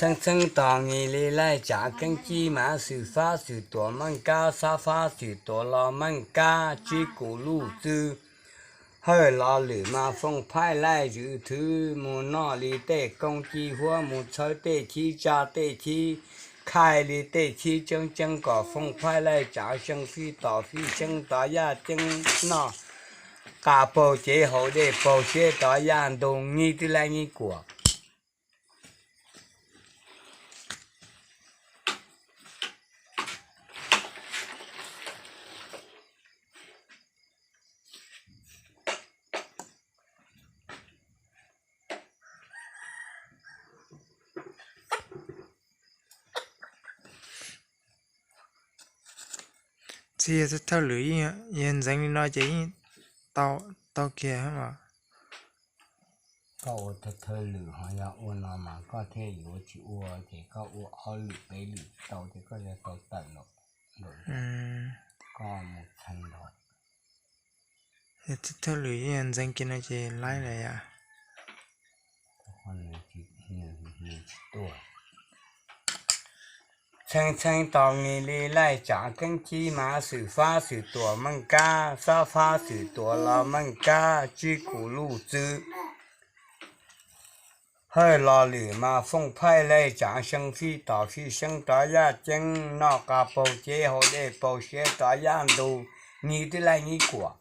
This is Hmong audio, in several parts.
Txheeb txheeb tos nqi li laij tsav keeb cib, mav xwm fab xwm tuam meej kab, xab fab xwm tuam los meej kab, tsib kum luj txwb, hawj lo lwm mas fooj phaij laij zwm thwv, mus noj li tej koob cib huab, mus txhawb tej chib tsa tej chib, khai li tej chib tseeb tseeb kom fooj phaij laij tsav seeb fij tos fij seeb tov yaj ceeb noj, qa paug cev haus dej paug siab tov yaj ntug, nqi twb laij nqi kuam. Txiv, yog thawj lwm yeej ntxeev li no ces yeej tau kiag mas. Koj ua thawj lwm ho yog ua no mas koj thiaj yuav tsis ua, ces koj ua ob lwm peb lwm tsis tau ces koj yuav tau tawm lawm. Koj mus txheeb los. Yog thawj lwm yeej ntxeev kiag no ces laib lawm yom. Txheeb txheeb tos nqi li laij tsav keeb cib, mav xwm fab xwm tuam meej kab, xab fab xwm tuam los meej kab, tsib kum luj txwb, hawj lo lwm mas fooj phaij laij tsav seeb fij tos fij seeb tov yaj ceeb noj, qa paug cev haus dej paug siab tov yaj ntug, nqi twb laij nqi kuam.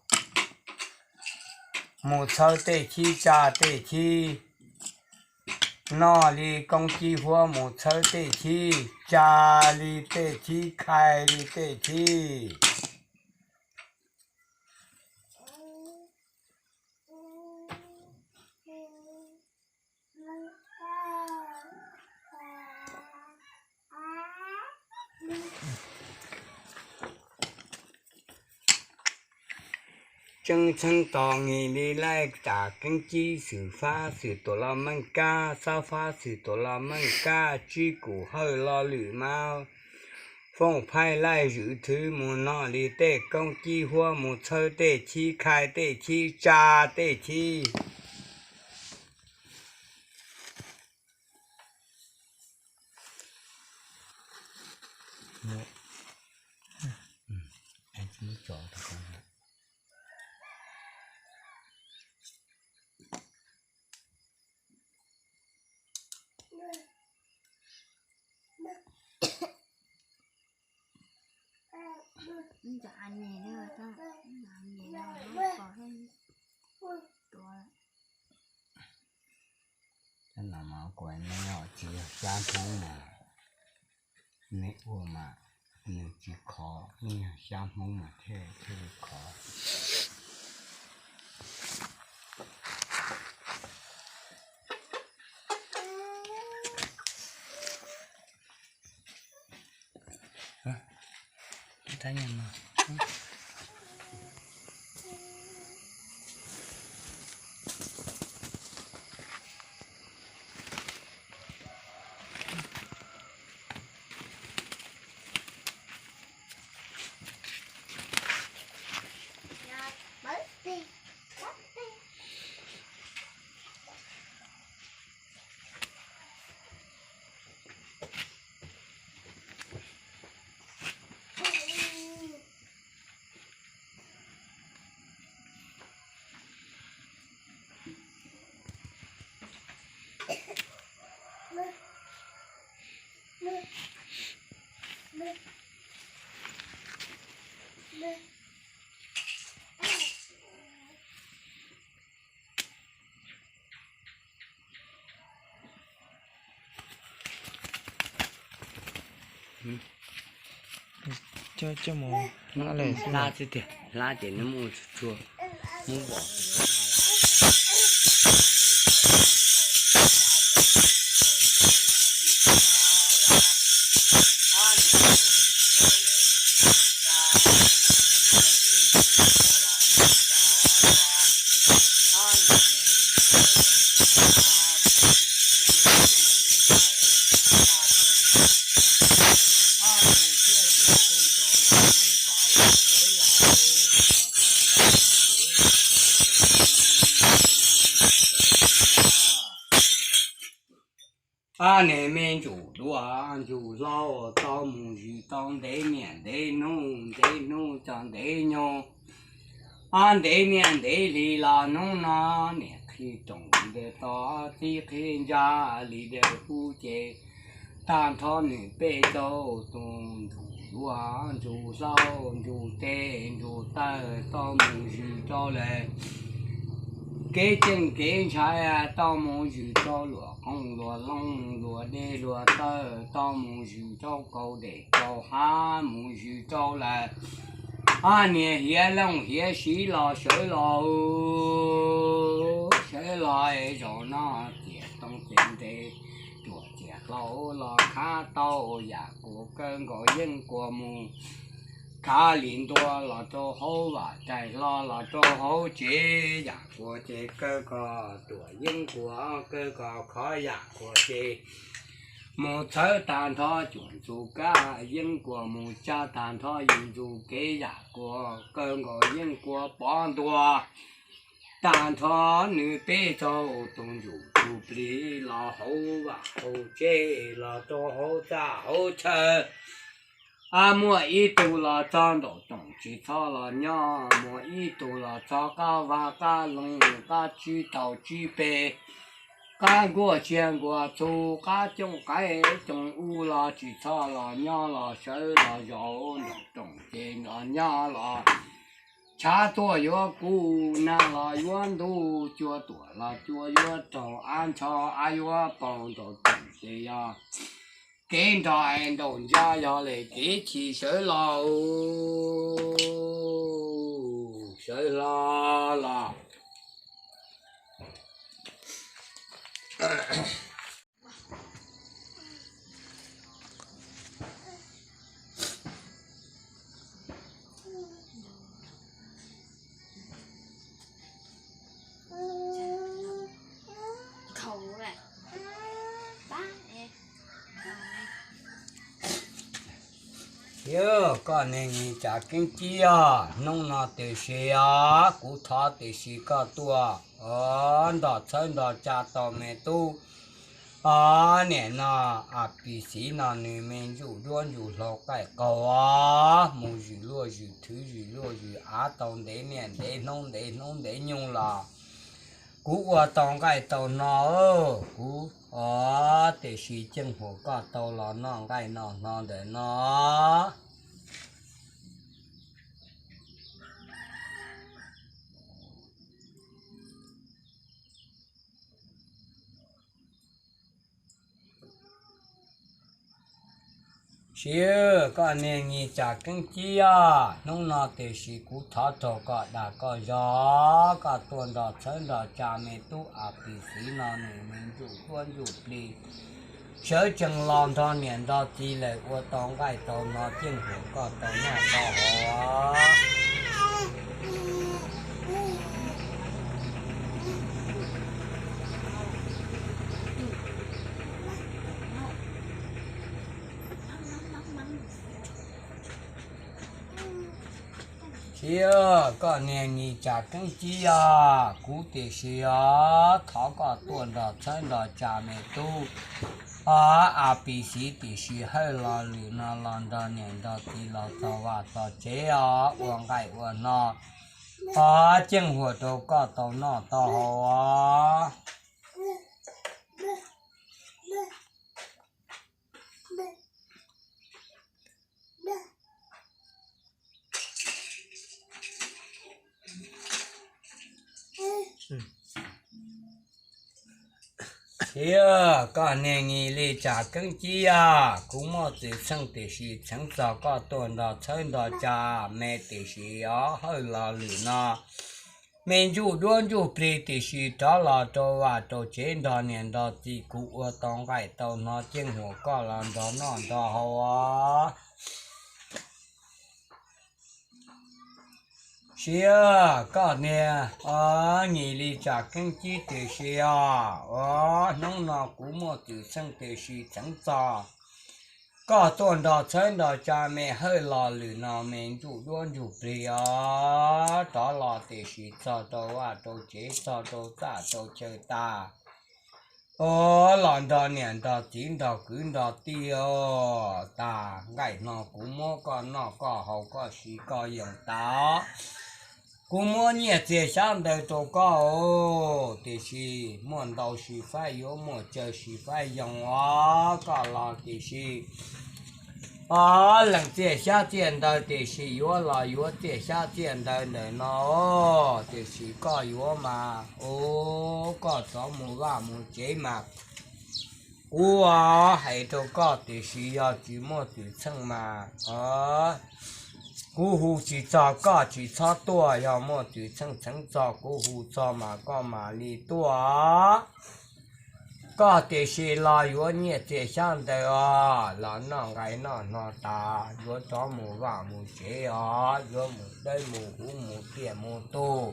Mus txhawb tej chib tsa tej chib, noj li koob cib huab mus txhawb tej chib, tsa li tej chib khai li tej chib. Tseeb txheeb tos nqi li laij tsav keeb cib, xwm fab xwm tuam los meej kab, xab fab xwm tuam los meej kab, tsib kum hawj lo lwm mas fooj phaij laij zwm thwv, mus noj li tej koob cib huab mus txhawb tej chib khai tej chib tsa tej chib. Cov no mas kuv neb tsis yog xyab Hmoob mas, neb ua mas nws tsis khov, neb yog xyab Hmoob mas thiaj thiaj li khov. Coj coj mus hlab xwb tiag, hlab ces nws muaj tsuag tsuag, muab vom. Niag me ntsuj duab ntsuj hlauv tau mus zwm tau ntev niaj ntev hnub ntev hnub txog ntev nyoog, ntev niaj ntev hli los hnub no niam qhib rooj li ntawd tod txiv qhib ntsa li ntawd kuv ces tag nrho nws peb tug tus ntsuj duab ntsuj hlauv ntsuj teb ntsuj taw tau mus zwm rau lawm. Kev ceeb kev ntshai tau mus zwm rau luag qoob luag loo luag dej luag taw tau mus zwm rau kaum dej kaum hav mus zwm rau lawm. Niag hiav looj hiav siv los sawv los, sawv los es zaum no txias toob txias ntev, cuam txias hlau los khav tau yam kuas kawg nkaus yeej kuas mus khav li ntua los rau hauv vaj raig hlo los rau hauv tsev yam kuas ces kawg nkaus tuam yeej kuas kawg nkaus khov yam kuas ces mus txhawv tag nrho cuam ntxug kab yeej kuas mus tsa tag nrho yus ntxug kev yam kuas kawg nkaus yeej kuas pov ntua tag nrho nws peb tug tus ntsuj tus plig los hauv vaj hauv tsev los rau hauv txaj hauv chaw. Muaj ib tug los txog nraum rooj tsis txhob los nyob, muaj ib tug los txog qab vaj qab loog qab tsib taug tsib peg, qab nkuaj tsiaj nkuaj txhu, qab cooj qaib cooj ub los tsis txhob los nyob los sawv los zaum nraum rooj ces los nyob los tshav tuaj yuav kub, nag los yuav ntub, cua tuaj los cua yuav raug, av ntsho av yuav paug nraum rooj ces yog kev nrog es nraum ntsa yog li kev chim sawv los sawv hlo los. Yog koj niag Nyiv Tsav Keeb Cib os, hnub no tiam sis os kuv thov tiam sis koj tuaj nrog txhawb nrog tsa tau me tub niam no, A Pis Xiv no nws me ntsuj duab ntsuj hlauv qaij qaug os, mus zwm luaj zwm thwv zwm luaj zwm av tau ntev niaj ntev hnub ntev hnub ntev nyoog los kuv ua tau nqaij tau hno, kuv tiam sis ceej huam koj tau los noj nqaij noj hno ntawm no. Siv, koj niag Nyiv Tsav Keeb Cib os, hnub no tiam sis kuv thov raug koj dag koj zog, koj tuaj nrog txhawb nrog tsa me tub A Pis Xiv no nws me ntsuj duab ntsuj plig sawv tsees los nrog niam nrog txiv lawm ua tau nqaij tau hno ceej huam koj tau noj tau haus. Siv, koj niag Nyiv Tsav Keeb Cib os, kuv tiam sis os thov koj tuaj nrog txhawb nrog tsa me tub A Pis Xiv tiam sis hawj lo lwm no los nrog niam nrog txiv los txog vaj txog tsev os, ua nqaij ua hno os, ceej huam rau koj tau noj tau haus os. Siv, koj niag Nyiv Tsav Keeb Cib os, kuv muaj txwm txheej tiam sis txheev txog koj tuaj nrog txhawb nrog tsa me tiam sis os hawj lo lwm no me ntsuj duab ntsuj plig tiam sis rov los rau vaj rau tsev nrog niam nrog txiv kuv ua tau nqaij tau hno ceej huam koj los nrog noj nrog haus os. Siv, koj niag Nyiv Tsav Keeb Cib tiam sis os, hnub no kuv muaj txwm txheej tiam sis txheev txog koj tuaj nrog txhawb nrog tsa me hawj lo lwm no me ntsuj duab ntsuj plig os, rov los tiam sis txog rau vaj rau tsev txog rau txaj rau chaw tas Os, los nrog niam nrog txiv nrog kwv nrog tij os, tas nqaij no kuv muab koj noj koj haus koj siv koj yoos tas. Kuv muab nyiaj txiag xyab ntawv rau koj os, tiam sis muaj ntau xyw faib yuav muaj tsawg xyw faib yoos os, koj los tiam sis leej txiaj xyab txiaj ntawv tiam sis yuav los yuav txiaj xyab txiaj ntawv ntawm no, tiam sis koj yuav mas, o, koj rov mus vaj mus tsev mas kuv hais rau koj tiam sis yog tsis muaj twm txheej mas kuv hu tsis txog, koj tsis txhob tuaj. Yog muaj twm txheej txheev txog kuv hu txog mas koj mam li tuaj. Koj tiam sis los yuav nyiaj txiag xyab ntawv os, los noj nqaij noj hno tas yuav rov mus vaj mus tsev os, yuav mus dawb mus huv mus tiaj mus tug.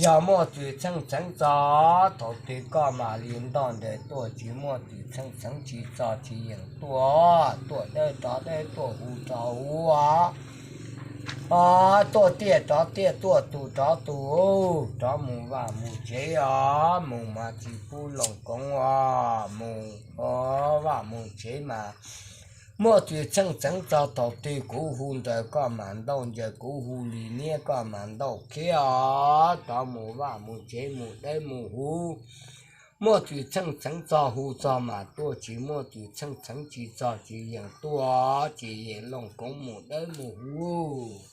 Yog muaj twm txheej txheev txog thaum twg koj mam li nto ntawm tuaj, tsis muaj twm txheej txheev tsis txog tsis yeem tuaj, tuaj dawb rov dawb tuaj huv rov huv os. Tuaj tiaj rov tiaj tuaj tug rov tug, rov mus vaj mus tsev os, mus mas tsis pub looj koov os, mus vaj mus tsev mas muaj twm txheej txheev txog thaum twg kuv hu nrawm koj mam ntaus ncaws, kuv hu lim niab koj mam ntaus khiab os, rov mus vaj mus tsev mus dawb mus huv. Muaj twm txheej txheev txog hu txog mam tuaj, tsis muaj twm txheej txheev tsis txog tsis yeem tuaj, tsis yeem looj koov mus dawb mus huv.